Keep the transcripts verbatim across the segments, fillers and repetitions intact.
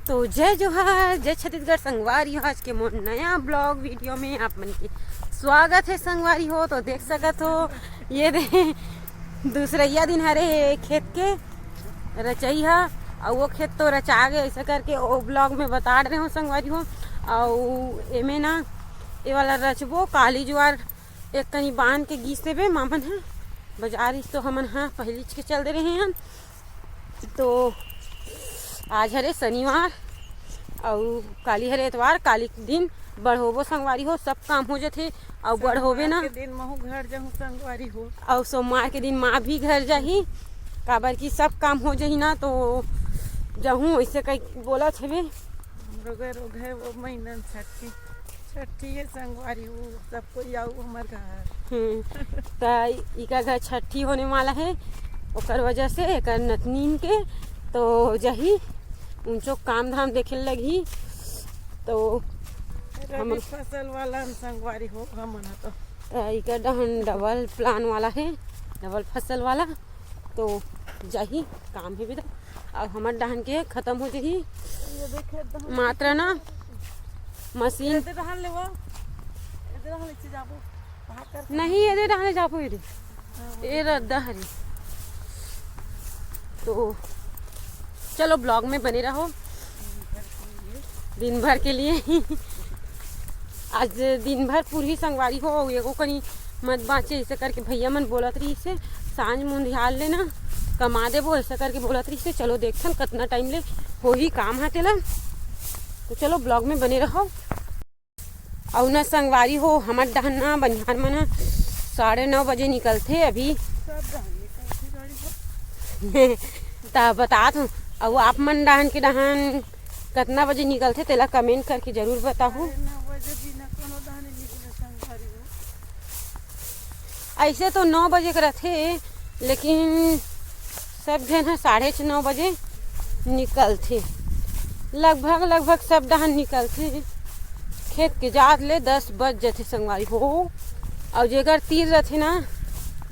तो जय जोहार, जय छत्तीसगढ़ संगवारी हो। आज के मोर नया ब्लॉग वीडियो में आप मन के स्वागत है संगवारी हो। तो देख सकत हो, ये दे दूसरइया दिन हरे खेत के रचई हा, अउ वो खेत तो रचा गे, ऐसे करके वो ब्लॉग में बता रहे हो संगवारी हो। अउ एमे ना, ये वाला रचबो काली जुआर एक कनी बांध के गीस देबे मामन ह। बाजार इस तो हमन ह पहिलीच के चल दे रहे हन। तो आज हरे शनिवार अउ काली हरे एतवार, काली के दिन बढ़ोबो संगवारी हो, सब काम हो जथे। अउ बढ़ोबे ना, के दिन महू घर जाहूं संगवारी हो। अउ सोमवार के दिन माँ भी घर जाही, काबर कि सब काम हो जाही ना, तो जाहूं ऐसे कई बोलत हवे। रोगे रोगे वो महीनन छठी, छठी है संगवारी हो, सब कोई आऊ हमर घर। हम्म, त इका घर छठी होने वाला है, ओकर वजह से एकर नतनीन के तो जाही, उनचो काम धाम देखे लगही। तो रबी हम फसल वाला न संगवारी हो हमन ह तो। त इका डहन डबल प्लान वाला है, डबल फसल वाला, तो जाही काम है भी तो। अब हमर डहन के खत्म हो जाही। ये देखे एकदम मात्रा ना मशीन। एदे डहन ले वो, एदे डहन ले जाबो। नहीं, एदे डहन ले जाबो, एदे। हाँ, वो ए रद्दा हरी। तो चलो, ब्लॉग में बने रहो दिन भर के लिए। आज दिन भर पूरी संगवारी हो, अउ एगो कनी मत बाँचे, ऐसे करके भैया मन बोलत रहिस हे, सांझ मुंधियाल ले ना कमा देबो, ऐसे करके बोलत रहिस हे। चलो देखथन कतना टाइम ले होही काम हा तेला। तो चलो, ब्लॉग में बने रहो। अउ ना संगवारी हो, हमर डहन ना बनिहार मन ह साढ़े नौ बजे निकलथे अभी। त बतात हूँ, अउ आप मन डहन के डहन कतना बजे निकलथे, तेला कमेंट करके जरूर बताहू। साढ़े नौ बजे बिना कोनो डहन निकले संगवारी हो। ऐसे तो नौ बजे के रथे, लेकिन सब झन ह साढ़े छ, नौ बजे निकलथे, लगभग, लगभग सब डहन निकलथे। खेत के जात ले दस बज जथे संगवारी हो, अउ जेकर तीर रथे ना,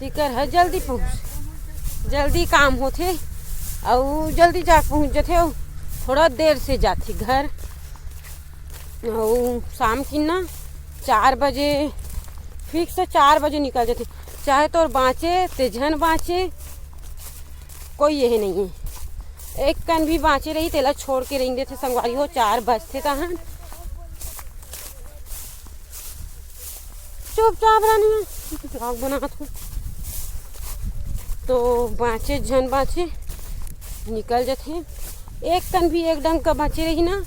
तेकर ह जल्दी पहुँच, जल्दी काम होथे, अउ जल्दी जा पहुँच जथे, अउ थोड़ा देर से जाथे घर। अउ शाम की ना चार बजे, फिक्स चार बजे निकल जथे, चाहे तोर बाँचे ते झन बाँचे, कोई यही नहीं है। एक कन भी बाँचे रही, तेला छोड़ के रेंग देथे संगवारी हो, चार बजथे तहन। चुपचाप रहनी है, ब्लॉग बनात हूँ। तो बाँचे झन बाँचे, निकल जथे। एक कन भी एक डंग का बाँचे रही ना,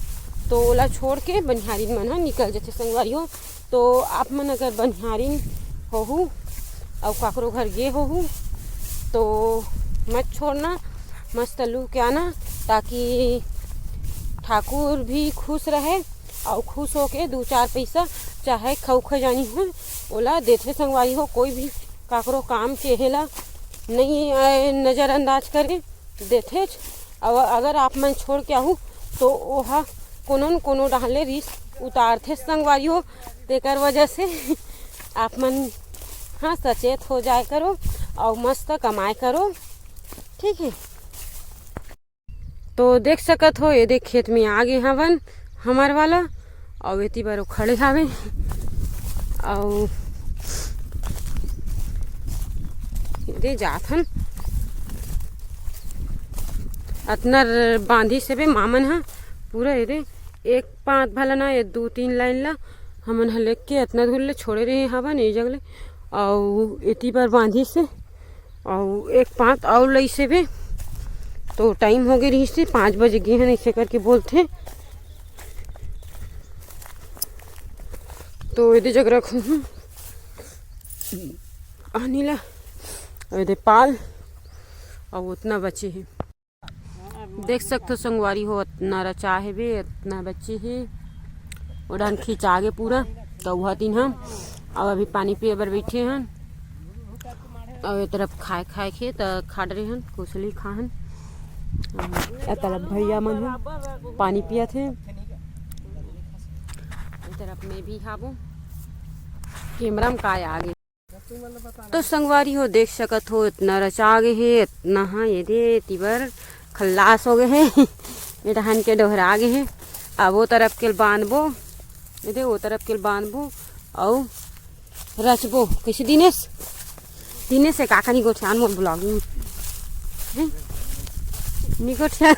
तो ओला छोड़ के बनिहारिन मन ह निकल जथे संगवारी हो। तो आप मन अगर बनिहारिन होहू अउ काकरो घर गे होहू, तो मत छोड़ना, मस्त लू के आना, ताकि ठाकुर भी खुश रहे अउ खुश होके दू चार पैसा चाहे खऊ खजानी हो, ओला देथे संगवारी हो। कोई भी काकरो काम के हेला नहीं, अ, नजरअंदाज करे, देथेच। अउ अगर आप मन छोड़ के आहू, तो ओहा कोनो न कोनो डहन ले रिस्क उतारथे संगवारी हो। तेकर वजह से आप मन, हाँ, सचेत हो जाए करो अउ मस्त कमाए करो, ठीक है। तो देख सकत हो, ये देख, खेत में आ गे हवन हमर वाला, अउ एती बर वो खड़े हावे, अउ ये दे जात हन। अतना र-, बांधी से बे मामन ह पूरा, ये दे, एक पांत भला ना, ये दू तीन लाइन ला हमन ह लेके अतना दूर ले छोड़े रहे हवन, ए जग ले, अउ एती बर बांधी से अउ एक पांत अउ लइसे बे, तो टाइम हो गे रहिस हे, पाँच बजे गे हन, ऐसे करके बोलथे। तो एदे जग रखूँ आनी ला, अउ एदे पाल, अउ उतना बचे हे। देख सकथो संगवारी हो, अतना रचा हे बे, अतना बच्ची हे, ओ डहन खिंचा गे पूरा। तो वह दिन हम अब अभी पानी पिए बर बैठे हन, अउ ए तरफ खाए, खाए के त खाट रहे हन, कुछ नहीं खाहन। ए तरफ भैया मन ह पानी पियत हे, ए तरफ मैं भी हाबो। कैमरा में काय आ गे। तो संगवारी हो, देख सकत हो, इतना रचा गे हे, इतना, हाँ, ये दे, एती बर खल्लास हो गए हे। ए डहन के डोहरा गे हे। अब वो तरफ के ल बांधबो, ए दे वो तरफ के ल बांधबो अउ रचबो। कैसे दिनेश? दिनेश से काका निगोठियान मोर ब्लॉग में। हैं? निगोठियान।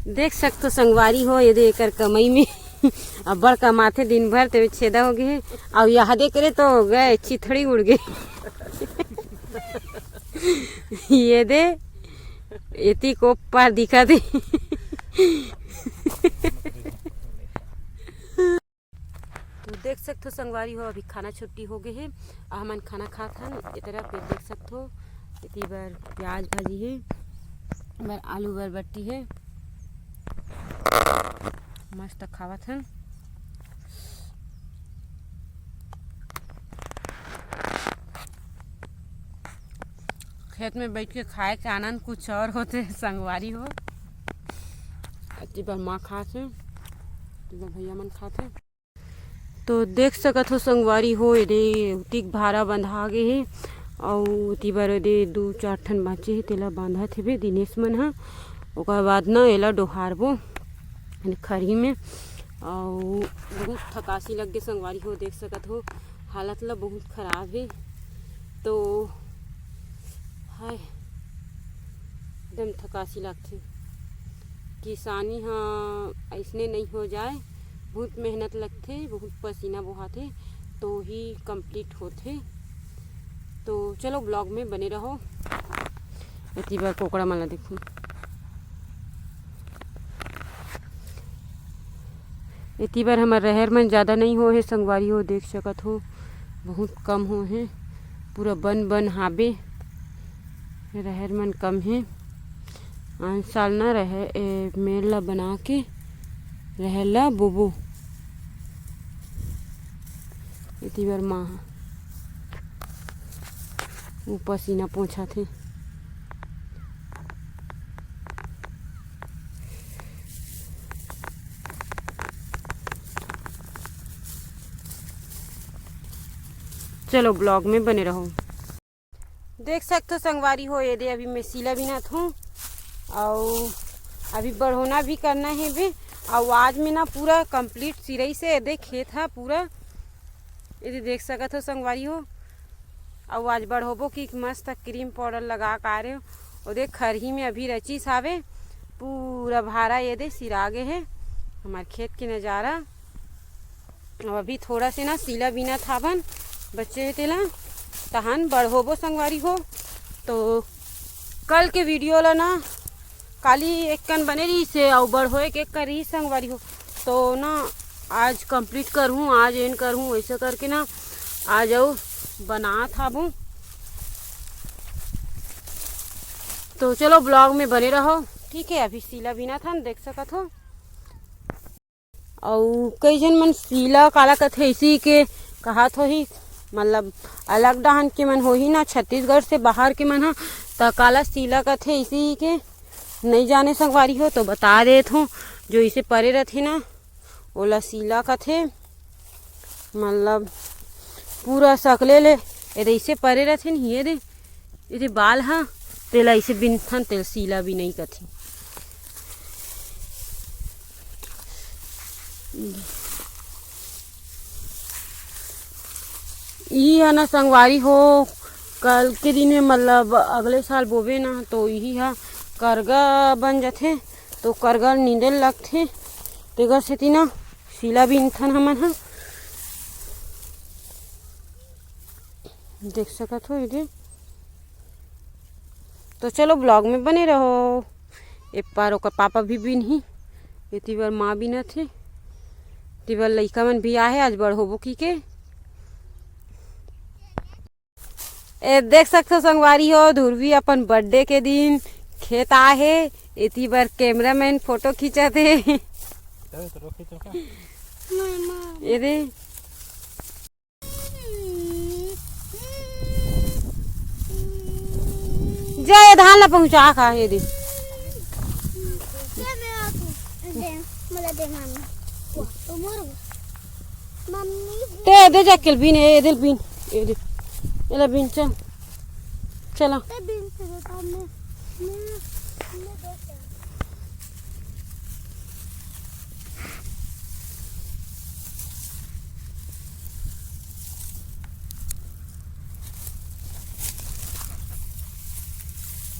देख सकथो संगवारी हो, ये दे एकर कमाई में अब्बड़ कमाथे दिन भर, ते छेदा हो गे हे। अउ यह दे करे तो गए चिथड़ी उड़ गे। ये दे एती को पार दिखा दे। तो देख सकथो संगवारी हो, अभी खाना छुट्टी हो गे हे, आ हमन खाना खात हन। ए तरफ ये देख सकथो, एती बर प्याज भाजी हे, बर आलू बरबट्टी हे, मस्त खावत हन। खेत में बैठ के खाए के आनंद कुछ और होथे संगवारी हो। एती बर माँ खात हे, एती बर भैया मन खात हे। तो देख सकत हो संगवारी हो, एदे उतिक भारा बंधा गे हे, अउ ओती बर एदे दू चार ठन बांचे हे, तेला बांधत हेबे दिनेश मन ह। ओकर बाद न एला डोहारबो खरही में। अउ बहुत थकासी लग गे संगवारी हो, देख सकत हो हालत ला बहुत खराब हे। तो हाय, एकदम थकासी लगथे। किसानी ह अइसने नइ हो जाए, बहुत मेहनत लगथे, बहुत पसीना बोहाथे, तो ही complete होथे। तो चलो, vlog में बने रहो। एती बर कोकड़ा मन ला देखो, एती बर हमर रहर मन ज़्यादा नइ हो हे संगवारी हो, देख सकत हो, बहुत कम हो हे, पूरा बन बन हाबे। रहर मन कम हे। आन साल न रहर, ए, मेड़ ला बना के रहर ला बोबो। एती बर माँ ह ऊ पसीना पोंछत हे। चलो, vlog में बने रहो। देख सकथो संगवारी हो, एदे अभी मैं सीला बिनत हूँ, अउ अभी बढ़ोना भी करना हे बे। अउ आज में ना पूरा complete सिरई से एदे खेत ह पूरा, एदे देख सकत हो संगवारी हो। अउ आज बढ़ोबो की मस्त cream powder लगा के आ रहे हो। ओदे खरही में अभी रचिस हावे, पूरा भारा एदे सिरा गे हे। हमार खेत के नजारा। अब अभी थोड़ा से ना सीला बिनत हावन, बचे हे तेला, तहन बढ़ोबो संगवारी हो। तो कल के video ला ना, काली एक कन बने रहिस हे, अउ बढ़ोए के एक कन रहिस संगवारी हो। तो ना आज complete करहूँ, आज end करहूँ, ऐसे करके ना आज अउ बनात हाबो। तो चलो, vlog में बने रहो, ठीक है। अभी सीला बिनत हन, देख सकत हो। अउ कई झन मन सीला काला कथे, इसी के कहत होही, मतलब अलग डहन के मन होही ना, छत्तीसगढ़ से बाहर के मन ह, त काला सीला कथे, इसी के नइ जाने संगवारी हो, तो बता देत हों, जो इसे परे रथे ना, ओला सीला कथे। मतलब पूरा सकले ले एदे इसे परे रथे न, ये दे, ये दे बाल ह, तेला इसे बिनथन, तेला सीला बिनई कथे। ई ह ना संगवारी हो, कल के दिन में, मतलब अगले साल बोबे ना, तो इही ह करगा बन जथे, तो करगा नींदे ल लगथे, तेकर सेती ना सीला बिनथन हमन ह। देख सकत हो एदे। तो चलो, vlog में बने रहो। ए पार ओकर पापा भी बिनही, एती बर माँ बिनत हे, एती बर लइका मन भी आहे, आज बढ़ोबो की के। ए देख सकथो संगवारी हो, ध्रुवी अपन birthday के दिन खेत आहे, एती बर cameraman photo खींचत हे। ए दे। जा, ये धान ला पहुंचा का, ये दे। दे, मला दे मम्मी। मम्मी। ते दे जा के ल बीन, ए दे ल बीन, ए दे। एला बीन चल। चला। ते दिन से बता, मैं, मैं, मैं दो चार।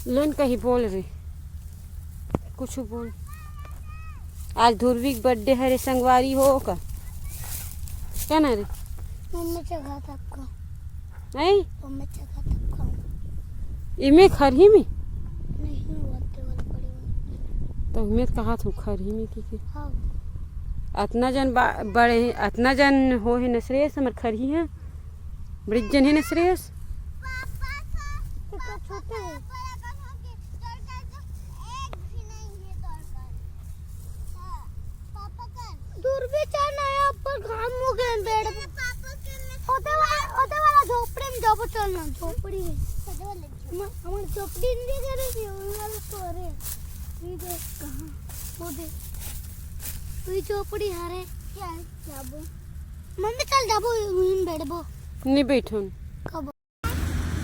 लेन कहीं बोल रे, कुछ बोल। आज ध्रुवी के birthday हरे संगवारी हो का? क्या ना रे? मम्मी चघा तक का। नहीं? मम्मी चघा तक का। इमे खरही में? नहीं, वो आते वाला पड़े हुए। तो मैं कहा थू खरही में की, की? हाँ। अतना जन बा-, बड़े, अतना जन हो हे न श्रेयस, हमर खरही है। बड़ी जन हे न श्रेयस। कितना छोटे हैं। दूर भी चल ना यार, पर घाम हो गए बेड। ओदे वाला, ओदे वाला झोपड़ी में जाबो, चल ना, झोपड़ी में। म-, हमर झोपड़ी नहीं करे थी, वही वाला तो अरे। ये देख कहाँ, वो देख। तू ही झोपड़ी हरे। क्या जाबो? मम्मी चल जाबो, वहीं बैठबो। नहीं बैठन। कब?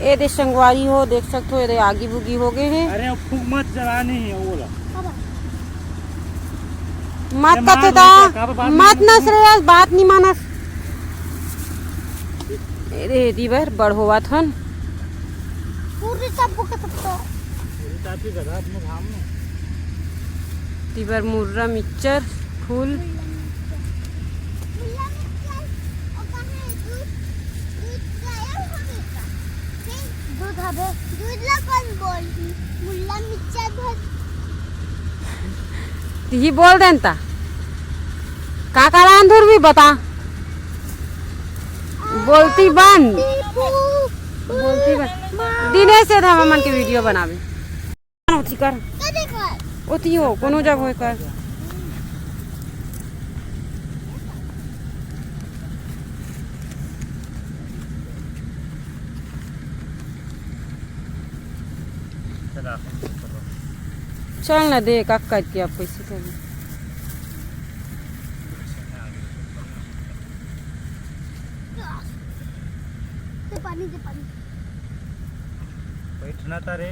ए दे संगवारी हो, देख सकत हो, ए दे आगी बुगी हो गए हे। अरे, अब फूक मत, जलानी है, वो ला। कब? मत ए, मार कते दा, नहीं, का बात मत नहीं नस रे, आज बात नहीं मानस। ए दे, एती बर बड़ होवत हन। पूरी सब को सकता। पूरी चाची गधा अपने घाम में। तिबर मुर्रा मिक्सचर फूल। दूध हवे। दूध ला कौन बोल? मुल्ला मिक्सचर भर। तिही बोल देन ता। का का लान दूर भी बता। बोलती बन। बोलती बन। दिनेश से हम मन के वीडियो बनावे। ओती कर। कदे कर? ओती हो, कोनो जगह होय कर। चल ना दे, का करके आप कैसे करें? दे पानी, दे पानी। बैठना था रे।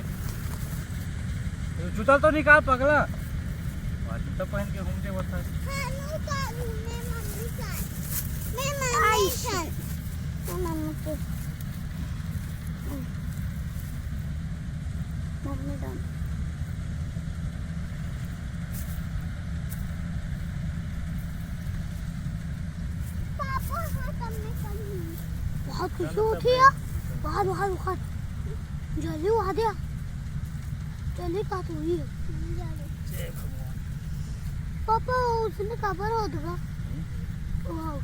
तू जूता तो निकाल पगला। आज जूता पहन के घूम के बता। हाँ, निकालू, मैं मम्मी का। मैं मम्मी आइश। का। मैं मम्मी के। मम्मी का। पापा, हाँ, तब मैं करूँगी। बहुत खुशी होती है। बहुत, बहुत, बहुत। जल्दी उठा दे। जल्दी का तो हुई है। जय भगवान। पापा, उसने काबर हो दूंगा? हम्म। वाह।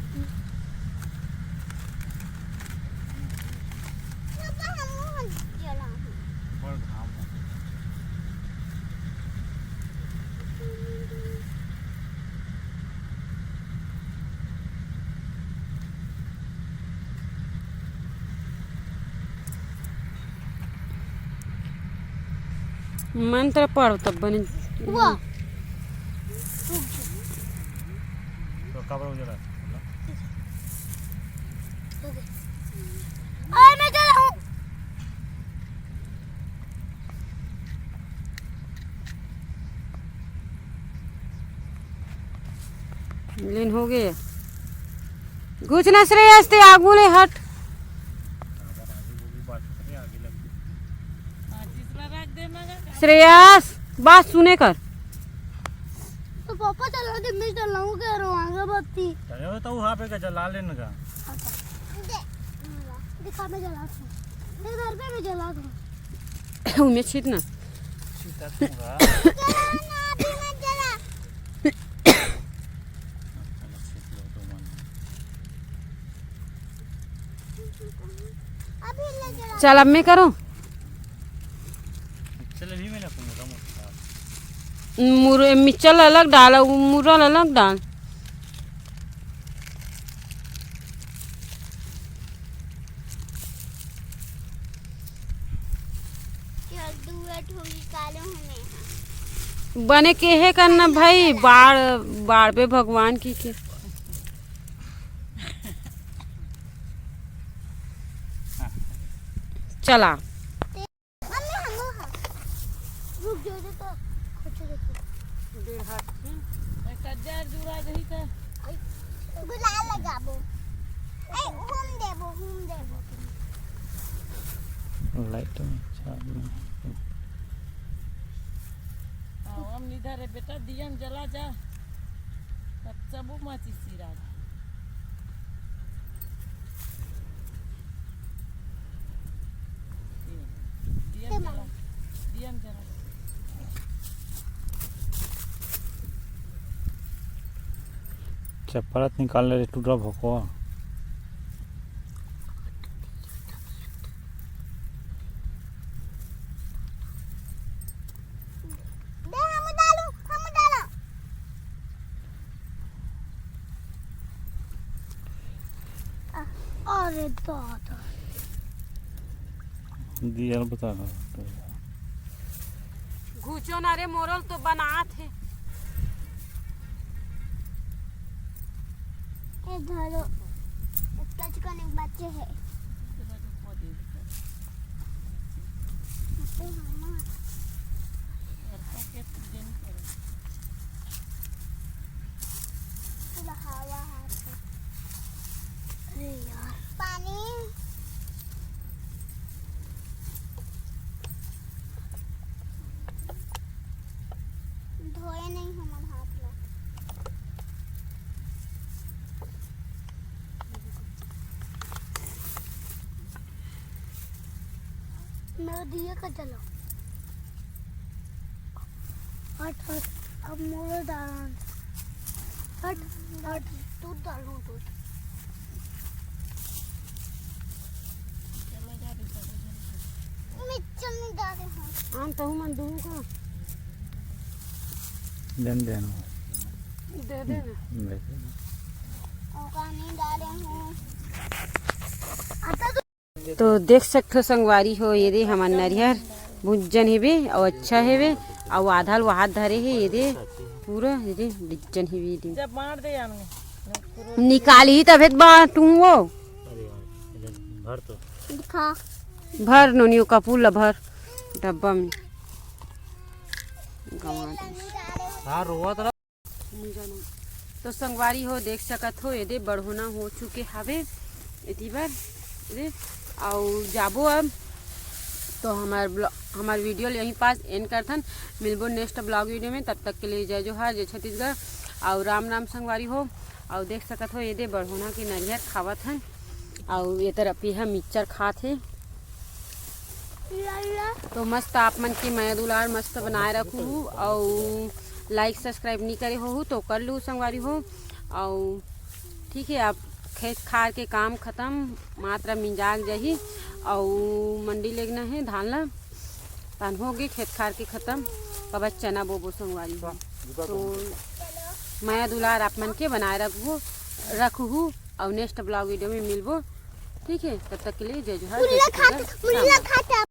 पापा, हम वहाँ जला हूँ। बड़ घाम हो। मंत्र पढ़ तब बने। वाह। तो काबर हो जा रहा है? हो गया। अरे मैं चला हूँ। लेन हो गए। कुछ ना श्रेयस, ते आगू ले हट। श्रेयस, बात सुने कर। तो पापा चला दे, मैं चलाऊँ क्या रो अगरबत्ती? अरे तो वहाँ पे का जला लेने का। अच्छा। दे, दिखा, मैं जला दूँ। मेरे घर पे मैं जला दूँ। उन्हें छीट ना। छीटा दूंगा। जला ना, अभी मत जला। अभी ले जला। चल, अब मैं करूँ। चल, अभी मैं ना करूँगा, मोटा। मुर-, मिक्सचर अलग डाल और मुर्रा अलग डाल। चल, दुए ठो निकालो हमें। बने केहे करना भाई, बाढ़, बाढ़ पे भगवान की के। चला। रुक जाओ, रुक जाओ। अच्छा, देखो। डेढ़ हाथ की। ए, कज्जा जुड़ा गई त। गुलाल लगाबो। ए, घूम देबो, घूम देबो। लाइट में चालू है। हाँ, हम इधर है बेटा, दिया में जला जा। तब सबू माचिस सिरा जा। दिया में जला, दिया में जला। चप्पलत निकाल ले रे, टूटा भोकवा। दे, हम डालू, हम डाला। अरे दादा। दिया बता। घुचो ना रे, मोरल तो बनात हे। ए धरो, इसका चिकन एक बच्चे है। पूरा हवा हाथ है। अरे यार। पानी। धोए नहीं हमर हाथ ला। मेरा दिया का जला। हट, हट, अब मोरो डाल। हट, हट, दूध डालूं, दूध। मैं चलने जा रही हूँ। आन तहु मन दूँ का? देन देन। दे दे ना। दे दे। ओका नहीं डाले हूँ। तो देख सकथो संगवारी हो, ये दे हमर नरियर भुज्जन हेबे अउ अच्छा हेबे, अउ आधा ल वहाद धरे हे, ये दे पूरा ये दे डिज्जन हेबे, ये दे। जब बांट दे यार में। निकाली तभे त बांटू वो। अरे यार, इधर भर तो। दिखा। भर नोनियो कपूर ला भर डब्बा में। गंवा दे। हाँ, रोवत रह। तो संगवारी हो, देख सकत हो, ये दे बढ़ोना हो चुके हवे एती बर, ये दे, अउ जाबो अब। तो हमार ब्लॉ-, हमार वीडियो ल यहीं पास एंड करथन। मिलबो नेक्स्ट ब्लॉग वीडियो में, तब तक के लिए जय जोहार, जय छत्तीसगढ़, अउ राम राम संगवारी हो। अउ देख सकत हो, ये दे बढ़ोना के नरियर खावत हन, अउ ये तरफ ये ह मिक्सचर खात हे। तो मस्त आप मन के मया दुलार मस्त बनाए रखू, अउ लाइक सब्सक्राइब नहीं करे होहू तो कर लू संगवारी हो। अउ ठीक है, अब खेत खार के काम खत्म, मात्र मिंजाग जाही, अउ मंडी लेगना है धान ला। धान हो गए खेत खार के खत्म, अब चना बोबो संगवारी हो। तो मया दुलार आप मन के बनाए रखबो, रखहू, अउ नेक्स्ट ब्लॉग वीडियो में मिलबो। ठीक है, तब तक के लिए जय जोहार, जय मुल्ला छत्तीसगढ़, खाते, राम मुल्ला राम। खाते।